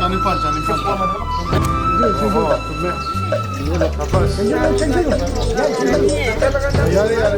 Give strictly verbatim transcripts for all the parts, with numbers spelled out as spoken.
ꯆꯅꯤꯄꯥꯟ, ꯆꯅꯤꯄꯥꯟ꯫ ꯌꯥꯔꯦ, ꯌꯥꯔꯦ꯫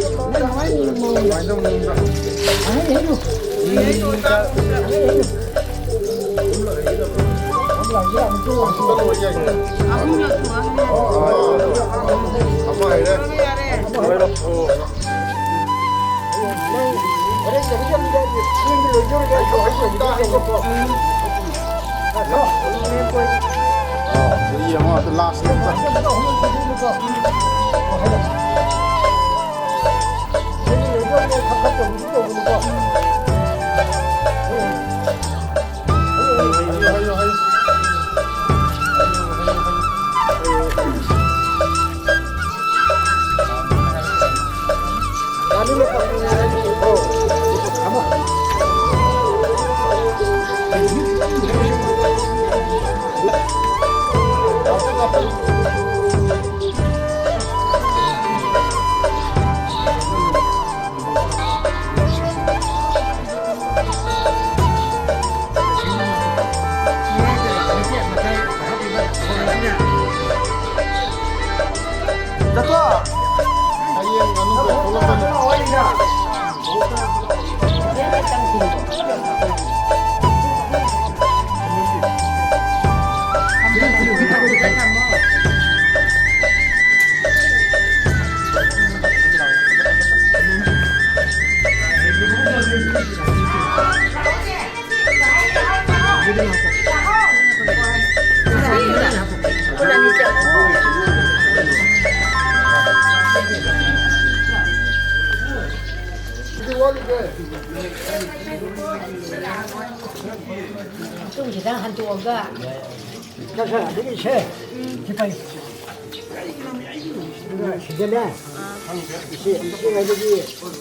ꯌꯦꯡꯉꯣ, ꯑꯗꯨ ꯂꯥꯁ ꯅꯦ꯫ ꯁꯨꯝ ꯈꯤꯇꯪ ꯍꯟꯇꯣꯛꯑꯒ꯫ ꯅꯠꯇ꯭ꯔ ꯑꯗꯨꯒꯤ ꯁꯦ, ꯁꯤ ꯐꯩ꯫ ꯑꯗꯨꯒ ꯁꯤꯗꯅꯦ, ꯁꯤ, ꯁꯤ ꯍꯥꯏꯕꯗꯤ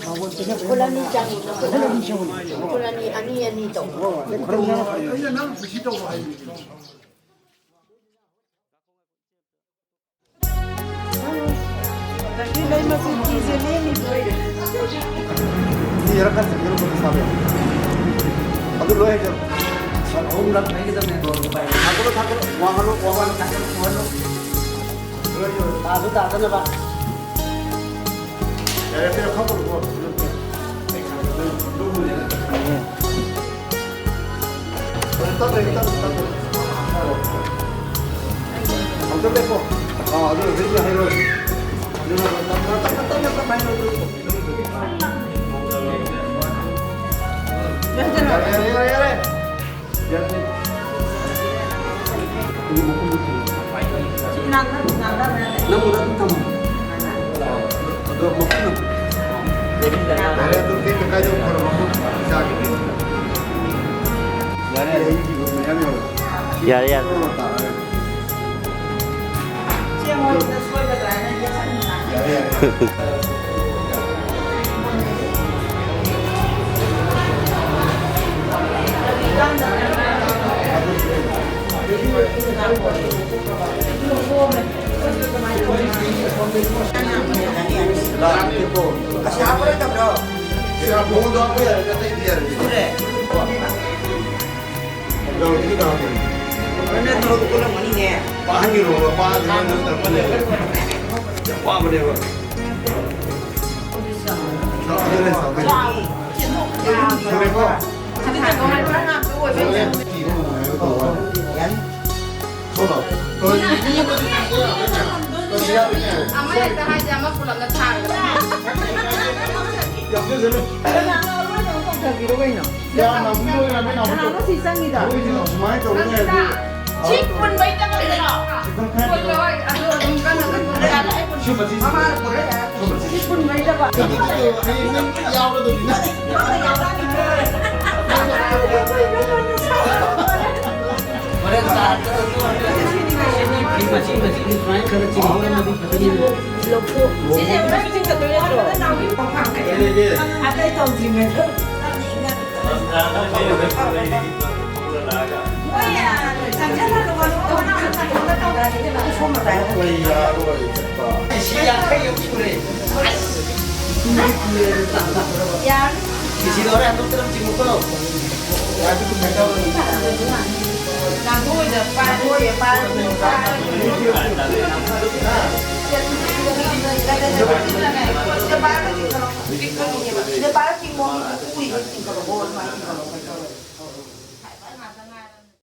ꯃꯉꯣꯟ ꯁꯤꯅ ꯐꯨꯜ ꯑꯅꯤ ꯆꯪꯉꯤ, ꯐꯨꯜ ꯑꯅꯤ ꯁꯨꯕꯅꯤ꯫ ꯐꯨꯜ ꯑꯅꯤ, ꯑꯅꯤ, ꯑꯅꯤ ꯇꯧꯕ꯫ ꯍꯣꯏ, ꯍꯣꯏ꯫ ꯑꯗꯩ ꯈꯨꯔꯨꯝꯅꯕ ꯐꯔꯦ꯫ ꯑꯗꯒꯤ ꯂꯩ ꯃꯆꯨ ꯐꯤꯁꯦ ꯂꯦꯝꯃꯤꯕ꯭ꯔꯣ? ꯃꯤ ꯈꯔ ꯈꯔ ꯆꯪꯖꯔꯛꯄꯗ ꯁꯥꯕ ꯌꯥꯏ꯫ ꯑꯗꯨ ꯂꯣꯏ ꯍꯩꯖꯔꯣ꯫ ꯑꯍꯨꯝꯂꯛ ꯍꯩꯒꯗꯕꯅꯦ꯫ ꯊꯥꯡꯒꯠꯂꯣ, ꯊꯥꯡꯒꯠꯂꯣ꯫ ꯋꯥꯡꯍꯜꯂꯣ, ꯋꯥꯡꯍꯜꯂꯣ꯫ ꯇꯥꯁꯨ ꯇꯥꯗꯅꯕ꯫ ꯌꯥꯔꯦ, ꯀꯩꯅꯣ ꯈꯪꯉꯨꯔꯣꯀꯣ꯫ ꯇꯞꯅ, ꯇꯞꯅ, ꯇꯞꯅ꯫ ꯑꯃꯨꯛꯇ ꯂꯦꯞꯄꯣ꯫ ꯑꯥ, ꯑꯗꯨ ꯍꯧꯖꯤꯛ ꯍꯩꯔꯣ꯫ ꯑꯗꯨꯅ ꯇꯞꯅ, ꯇꯞꯅ, ꯇꯞꯅ, ꯇꯞꯅ ꯍꯩꯔꯣ꯫ ꯌꯥꯔꯦ, ꯌꯥꯔꯦ, ꯌꯥꯔꯦ, ꯌꯥꯔꯦ꯫ ꯌꯥꯔꯦ꯫ ꯅꯪꯕꯨꯗ ꯑꯗꯨꯝ ꯊꯝꯃꯣ꯫ ꯑꯗꯣ ꯃꯈꯨꯝ ꯌꯥꯔꯦ, ꯑꯗꯨꯝ ꯀꯩꯝꯇ ꯀꯥꯏꯗꯧ ꯈꯣꯠꯂꯣ, ꯃꯈꯨꯝ ꯆꯥꯈꯤꯗꯦ꯫ ꯌꯥꯔꯦ, ꯌꯥꯔꯦ꯫ ꯃꯌꯥꯝ ꯌꯥꯎꯔꯦ꯫ ꯌꯥꯔꯦ, ꯌꯥꯔꯦ꯫ ꯌꯥꯔꯦ, ꯌꯥꯔꯦ꯫ ꯄꯥꯍꯟꯈꯤꯔꯣꯕ, ꯄꯥꯗ꯭ꯔꯗꯤ ꯅꯪ ꯇꯧꯔꯛꯀꯅꯦꯕ꯫ ꯌꯥꯝ ꯋꯥꯕꯅꯦꯕ꯫ ꯁꯨꯔꯦꯀꯣ? ꯊꯣꯛꯂꯛꯑꯣ꯫ ꯑꯃ ꯍꯦꯛꯇ ꯍꯥꯏꯁꯦ, ꯑꯃ ꯄꯨꯂꯞꯅ ꯊꯥꯔꯒ꯫ ꯌꯥꯝ ꯐꯖꯅ꯫ ꯀꯅꯥꯅꯣ ꯑꯔꯣꯏꯕ ꯑꯃ ꯀꯧꯊꯕꯤꯔꯣ ꯀꯩꯅꯣ? ꯌꯥꯝ ꯅꯥꯎꯕꯤ ꯑꯣꯏꯔꯝꯃꯦ, ꯅꯥꯎꯕꯤ꯫ ꯀꯅꯥꯅꯣ ꯁꯤ ꯆꯪꯉꯤꯗꯣ? ꯑꯩꯈꯣꯏꯁꯦ ꯁꯨꯃꯥꯏꯅ ꯇꯧꯕꯅꯦ ꯍꯥꯏꯗꯤ꯫ ꯁꯤ ꯄꯨꯟꯕꯩ ꯆꯪꯉꯛꯏꯔꯣ? ꯈꯤꯇꯪ ꯈꯔ ꯄꯨꯜꯂꯣꯏ, ꯑꯗꯨ ꯑꯗꯨꯝ ꯀꯟꯅ ꯀꯟꯅ ꯁꯤ ꯃꯆꯤꯁꯦ꯫ ꯃꯃꯥꯅ ꯄꯨꯔꯛꯑꯦ꯫ ꯁꯤ ꯃꯆꯤꯁꯦ꯫ ꯁꯤ ꯄꯨꯟꯕꯩꯗꯕ꯫ ꯑꯗꯨꯗꯤ ꯍꯌꯦꯡ ꯅꯪ ꯌꯥꯎꯔꯗꯣꯏꯅꯤꯅ꯫ ꯍꯣꯔꯦꯟ ꯆꯥ ꯊꯛꯑꯒ ꯁꯤ ꯃꯆꯤ ꯃꯆꯤꯒꯤ ꯁꯨꯃꯥꯏꯅ ꯈꯔ ꯆꯤꯡꯍꯧꯔꯝꯃꯗꯤ ꯐꯖꯅꯤ꯫ ꯂꯧꯊꯣꯛ꯫ ꯁꯤꯁꯦ ꯑꯃꯨꯛ ꯆꯤꯡꯈꯠꯇꯣꯏ ꯅꯠꯇ꯭ꯔꯣ? ꯑꯇꯩ ꯇꯧꯗ꯭ꯔꯤꯉꯩꯗ꯫ ꯁꯤ ꯌꯥꯡꯈꯩ ꯑꯃ ꯁꯨꯔꯦ꯫ ꯌꯥꯔꯅꯤ꯫ ꯁꯤꯗ ꯍꯣꯔꯦꯟ ꯑꯗꯨꯝ ꯆꯤꯡꯉꯨꯀꯣ꯫ ꯁꯤꯗ ꯄꯥꯏꯔꯒ ꯆꯤꯡꯈꯠꯂꯣ꯫ ꯎꯔꯤꯗꯣ ꯆꯤꯡꯈꯠꯂꯣ꯫ ꯍꯣ, ꯑꯗꯨꯃꯥꯏꯅ ꯆꯤꯡꯈꯠꯂꯣ꯫